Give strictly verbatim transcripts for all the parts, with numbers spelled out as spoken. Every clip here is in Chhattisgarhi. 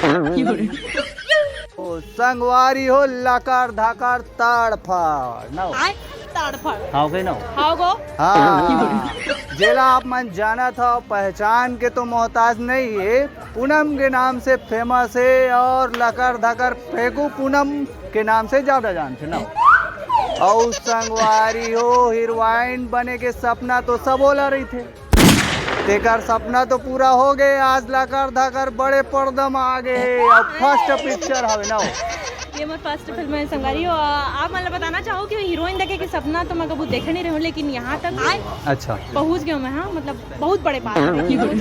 ओ संगवारी हो, लकर धकर तड़फड़ ना हो। आय, तड़फड़। हाँ, हो गई ना हो? हाँ गो। हाँ। जेला आप मन जानत हो, पहचान के तो मोहताज नहीं है, पूनम के नाम से फेमस है और लकर धकर फेंकू पूनम के नाम से ज्यादा जानथे ना। अउ संगवारी हो, हीरोइन बने के सपना तो सबो ला रहिथे, तेकर सपना तो पूरा हो गए। आज लकर धकर बड़े पर्दा में आ गए हे, अब फर्स्ट पिक्चर हवे ना। ये मोर फर्स्ट फिल्म है संगवारी हो। आप मन ला बताना चाहूँ कि हीरोइन देखे के सपना तो मैं कभू देखे नहीं रहूँ, लेकिन यहाँ तक अच्छा। पहुँच गए मैं। हाँ, मतलब बहुत बड़े बात है।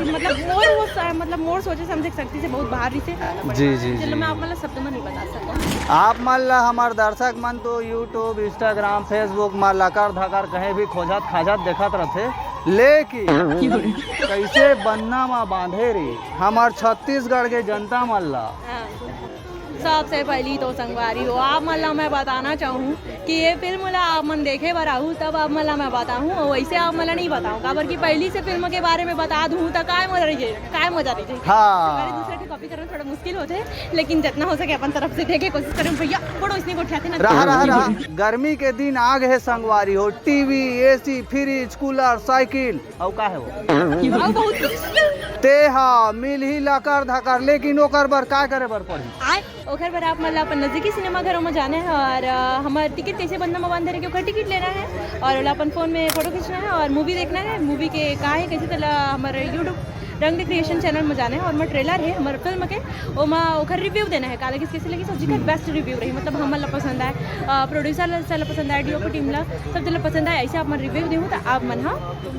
मतलब मोर वो स-, मतलब मोर सोचे समझे शक्ति से बहुत बाहर रहिसे। जी, जी, चलो, जी। मैं आप मन ला शब्द में नहीं बता सकता। आप मन ला हमार दर्शक मन तो YouTube, Instagram, Facebook में लकर धकर कहीं भी खोजत खाजत देखत रहथे, लेकिन कैसे बन्ना में बांधे रही हमार छत्तीसगढ़ के जनता मन ला। हाँ। सबसे पहली तो संगवारी हो, आप मन ला मैं बताना चाहूँ कि ये फिल्म ला आप मन देखे बर आहू, तब आप मन ला मैं बताहूँ, और वैसे आप मन ला नहीं बताहूँ, काबर कि पहली से फिल्म के बारे में बता दूँ तो काय मजा रही, काय मजा रही। हाँ। संगवारी, दूसरा के कॉपी करना थोड़ा मुश्किल हो जाए, लेकिन जितना हो सके अपन तरफ से देखे कोशिश करें भैया, बड़ो इसने गोठियाते ना। रहा, रहा, रहा। गर्मी के दिन आग है संगवारी हो, TV, AC, fridge, cooler, cycle, अउ का है वो? अउ बहुत कुछ। ते हा मिलही लकर धकर, लेकिन ओकर बर का करे बर पड़ही? आय, ओकर बर आप मन ला अपन नजदीकी सिनेमा घरों में जाना है और, अ, हमर टिकट कैसे बनना में बांधे रहे, ओकर टिकट लेना है और ओला अपन फोन में फोटो खींचना है और मूवी देखना है। मूवी के का है, कैसे तेला हमर YouTube रंग क्रिएशन चैनल में जाना है और हमर ट्रेलर है हमर फिल्म के, ओमा ओकर रिव्यू देना है, काला किस कैसे लगी, सब जेकर बेस्ट रिव्यू रही, मतलब हमन ला पसंद आए, अ, प्रोड्यूसर ला, ला पसंद आए, डीओपी टीम ला, सब तेला पसंद आए, ऐसे आप मन रिव्यू देहू तो आप मन हा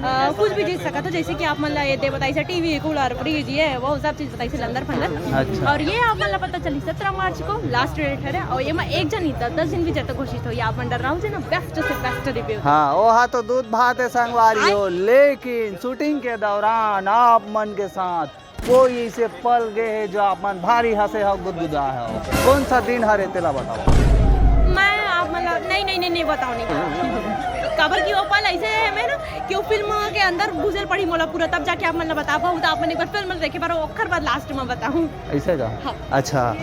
अ, कुछ भी जीत सकत हो, जैसे कि आप मन ला ये दे बताइस टीवी, कूलर, फ्रिज, ये वो सब चीज बताइस लंदर फंदर। अच्छा। और ये आप मन ला पता चली सत्रह मार्च को लास्ट डेट है, और ये में एक जन ही दस दस दिन भी जब तक घोषित हो, ये आप मन डर्राहू जे ना, बेस्ट से बेस्ट रिव्यू। हाँ, वो हा तो दूध भात है संगवारी हो, लेकिन शूटिंग के दौरान आप मन के साथ कोई ऐसे पल गए है जो आप मन भारी हंसे हो, गुदगुदा हो? कौन सा दिन हरे तेला बताओ। मैं आप मन ला, नहीं, नहीं, नहीं, नहीं बताओ, नहीं बताओ। काबर कि वो पल ऐसे है मैं ना कि वो फिल्म के अंदर घुसल पड़ी मोला पूरा, तब जाके आप मन ला बता पाऊँ। तो आप मन एक बार फिल्म देखे बार, ओखर बाद लास्ट में बताऊँ। ऐसे का? हाँ। अच्छा।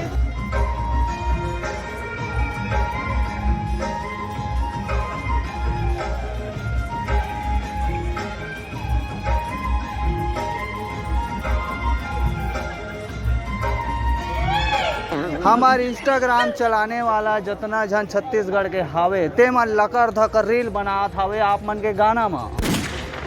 हमार Instagram चलाने वाला जतना झन छत्तीसगढ़ के हावे, ते मन लकर धकर रील बनात हावे आप मन के गाना म।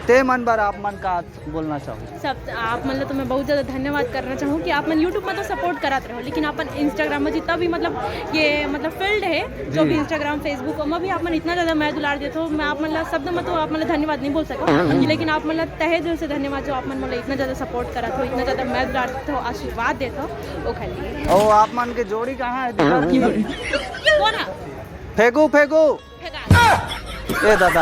ते मन बर आप मन का बोलना चाहूँ? सब आप मन ला तो मैं बहुत ज़्यादा धन्यवाद करना चाहूँ कि आप मन YouTube में तो सपोर्ट करत रहो, लेकिन अपन Instagram में जितना भी मतलब ये मतलब फील्ड है, जो भी Instagram, Facebook, ओमा भी आप मन इतना ज़्यादा मैं दुलार देते हो, मैं आप मन ला शब्द में तो आप मन ला धन्यवाद नहीं बोल सकता, लेकिन आप मन ला तहे दिल से धन्यवाद जो आप मन मोला इतना ज़्यादा सपोर्ट करत हो, इतना ज़्यादा मैं दुलार देते हो, आशीर्वाद देते हो, ओखर लिए। ओ, आप मन के जोड़ी कहाँ है? कौन है? फेंकू, फेंकू। फेंका। ए दादा,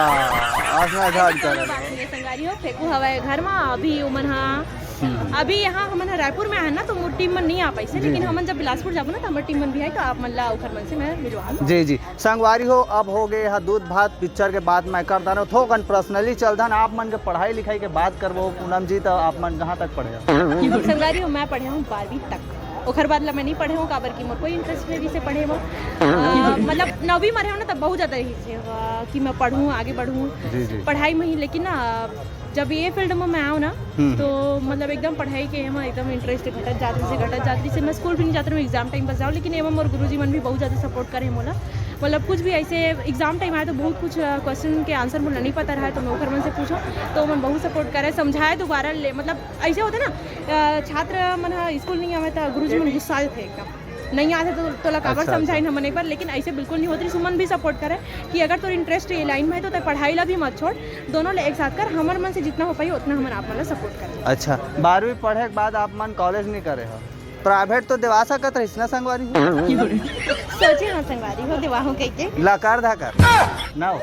आसना झाड़ कर। बात नहीं है, संगवारी हो, फेंकू हवा है घर में, अभी उमन हा, हम्म। अभी यहाँ हमन हा रायपुर में है ना, तो मोर टीम मन नहीं आ पाइसे, जी, लेकिन जी। हमन जब बिलासपुर जाबो ना, तो हमर टीम मन भी है, तो आप मन ला ओखर मन से मैं मिलवा लूँ। जी, जी। संगवारी हो, अब हो गए हा दूध भात पिक्चर के बात मैं कर दानो, थोकन पर्सनली चल धन, आप मन के पढ़ाई लिखाई के बात करबो, पूनम जी, तो आप मन कहाँ तक पढ़े हो? संगवारी हो, मैं पढ़े हूँ बारहवीं तक। ओखर बाद ला मैं नहीं पढ़े हूँ, काबर कि मोर कोई इंटरेस्ट नहीं रहिसे पढ़े में। अ, मतलब नौवीं में रहे हूँ ना, तब बहुत ज़्यादा रहिसे, अ, कि मैं पढ़ूँ, आगे बढ़ूँ जी, जी। पढ़ाई में ही। लेकिन ना, जब ये फील्ड में मैं आऊँ ना, हम्म। तो मतलब एकदम पढ़ाई के में एकदम इंटरेस्ट घटत जात रहिसे, घटत जात रहिसे। मैं स्कूल भी नहीं जात रहूँ, एग्जाम टाइम बस जाऊँ। लेकिन एमा मोर गुरुजी मन भी बहुत ज़्यादा सपोर्ट करे मोला। मतलब कुछ भी ऐसे एग्जाम टाइम आए तो बहुत कुछ, अ, क्वेश्चन के आंसर मोला नहीं पता रहा है, तो मैं ओखर मन से पूछो, तो मन बहुत सपोर्ट करे, समझाए दोबारा ले, मतलब ऐसे होते ना, अ, छात्र मन ह स्कूल नहीं आवे त गुरुजी मन गुस्सा जाथे एकदम, नहीं आथे तो तोला काबर अच्छा, समझाइन अच्छा। हमन एक बार, लेकिन ऐसे बिल्कुल नहीं होत रहिस। सुमन भी सपोर्ट करे कि अगर तोर इंटरेस्ट ये लाइन में है तो तय पढ़ाई ला भी मत छोड़, दोनों ले एक साथ कर, हमर मन से जितना हो पाई उतना हमन आप मन ला सपोर्ट करबो। अच्छा, बारहवीं पढ़े के बाद आप मन कॉलेज नहीं करे हो, प्राइवेट तो देवा सकत रहिस ना संगवारी हो। सोचे हो संगवारी हो, देवा हो कह के। लकार धाकर ना हो।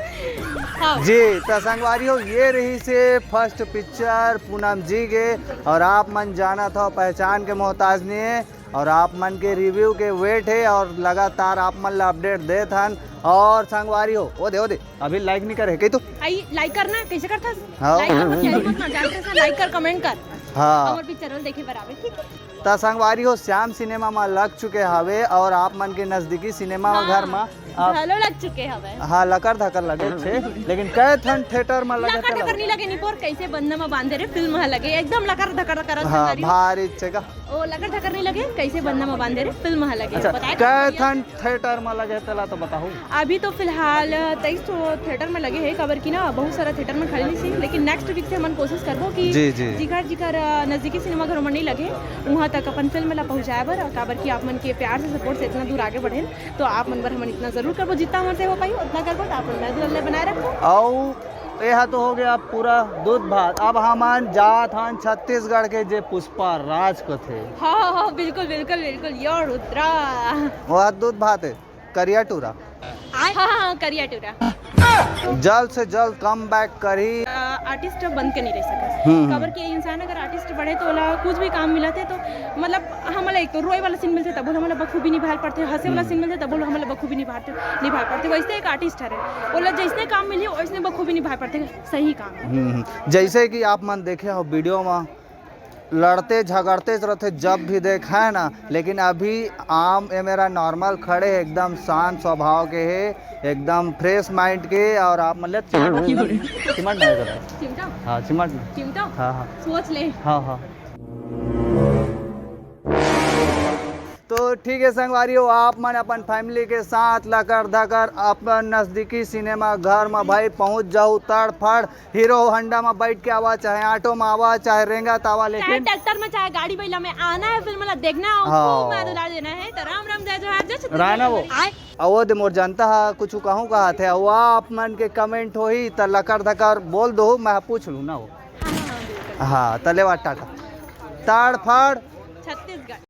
हाँ। जी, तो संगवारी हो, ये रहिसे फर्स्ट पिक्चर पूनम जी के, और आप मन जानत हो पहचान के मोहताज नहीं है, और आप मन के रिव्यू के वेट है, और लगातार आप मन ला अपडेट देत हन। और संगवारी हो, ओ दे, ओ दे, अभी लाइक नहीं करे, कही तो। आई लाइक करना है, कैसे करता है? हाँ। लाइक कर, मत, लाइक मत ना, जानते हैं, लाइक कर, कमेंट कर। हाँ। और पिक्चर देखे बराबर, ठीक है? त संगवारी हो, श्याम सिनेमा म लग चुके हवे और आप मन के नजदीकी सिनेमा हाँ, घर म आप घलो लग चुके हवे। हाँ, लकर धकर लगे छे, लेकिन कै ठन थिएटर म लगे लकर तेला धकर नहीं बता। लगे निपोर, कैसे बंधा म बांधे रे फिल्म ह लगे, एकदम लकर धकर करत हाँ, संगवारी हो। भारी छे का। ओ लकर धकर नहीं लगे, कैसे बंधा म बांधे रे फिल्म ह लगे। अच्छा, बताए कै भैया। ठन थिएटर म लगे तेला तो बताहू। अभी तो फिलहाल तेईस ठो थिएटर में लगे हे, काबर कि ना बहुत सारा थिएटर में खाली नहीं, लेकिन नेक्स्ट वीक से हमन कोशिश करबो कि जी, जी। जिकर जिकर, अ, नजदीकी सिनेमा घरों में नहीं लगे, वहाँ तक अपन फिल्म ला पहुँचाए बर, काबर कि आप मन के प्यार से, सपोर्ट से इतना दूर आगे बढ़े, तो आप मन बर हमन इतना जरूर करबो, जितना हमन से हो पाई उतना करबो। तो आप मन मेहनत ला बनाए रखो। अउ एहा तो हो गया पूरा दूध भात। अब हमन जात हन छत्तीसगढ़ के जे पुष्पा राज कथे। हाँ, हाँ, हाँ, बिल्कुल, बिल्कुल, बिल्कुल, यो रुद्रा। वह दूध भात है। करिया टूरा। हाँ, हाँ, हाँ, करिया टूरा। जल्द से जल्द कम बैक करी। अ, आर्टिस्ट बन के नहीं रह सकस। हम्म, हम्म। काबर कि इंसान अगर आर्टिस्ट बने तो ओला कुछ भी काम मिलत हे तो मतलब हमला एक तो रोए वाला सीन मिलथे तब हमला बखूबी निभाए पड़थे, हंसे वाला हम्म। सीन मिलथे तब हमला बखूबी निभाए, निभाए पड़थे। वैसे एक आर्टिस्ट हरे, ओला जैसने काम मिली वैसने बखूबी निभाए पड़थे, सही काम है। हम्म, हम्म। जैसे कि आप मन देखे हो वीडियो में लड़ते झगड़ते रहते जब भी देख, है ना, लेकिन अभी आम ए मेरा नॉर्मल खड़े हे, एकदम शांत स्वभाव के हे, एकदम फ्रेश माइंड के। और आप मतलब चिमट, चिमट नहीं करो। चिमटा? हाँ, चिमट नहीं। चिमटा? हाँ, हाँ। सोच ले। हाँ, हाँ। तो ठीक है संगवारी हो, आप मन अपन फैमिली के साथ लकर धकर अपन नजदीकी सिनेमा घर में भाई पहुंच जाओ, तड़फड़ हीरो होंडा में बैठ के आवा, चाहे ऑटो में आवा, चाहे रेंगत आवा, चाहे लेकिन ट्रैक्टर में, चाहे गाड़ी बैला में आना है, फिल्म ला देखना है, हाँ। खूब मजा देना है। तो राम राम, जय जोहार, जय छत्तीसगढ़। राना वो। आए। अवो दे मोर जनता हा कुछ कहूँ कहा थे, वो आप मन के कमेंट होही त लकर धकर बोल दो, मैं पूछ लूँ ना वो। हाँ, हाँ, हाँ, बिल्कुल। हाँ, तलेवा टाटा। ताड़ फाड़।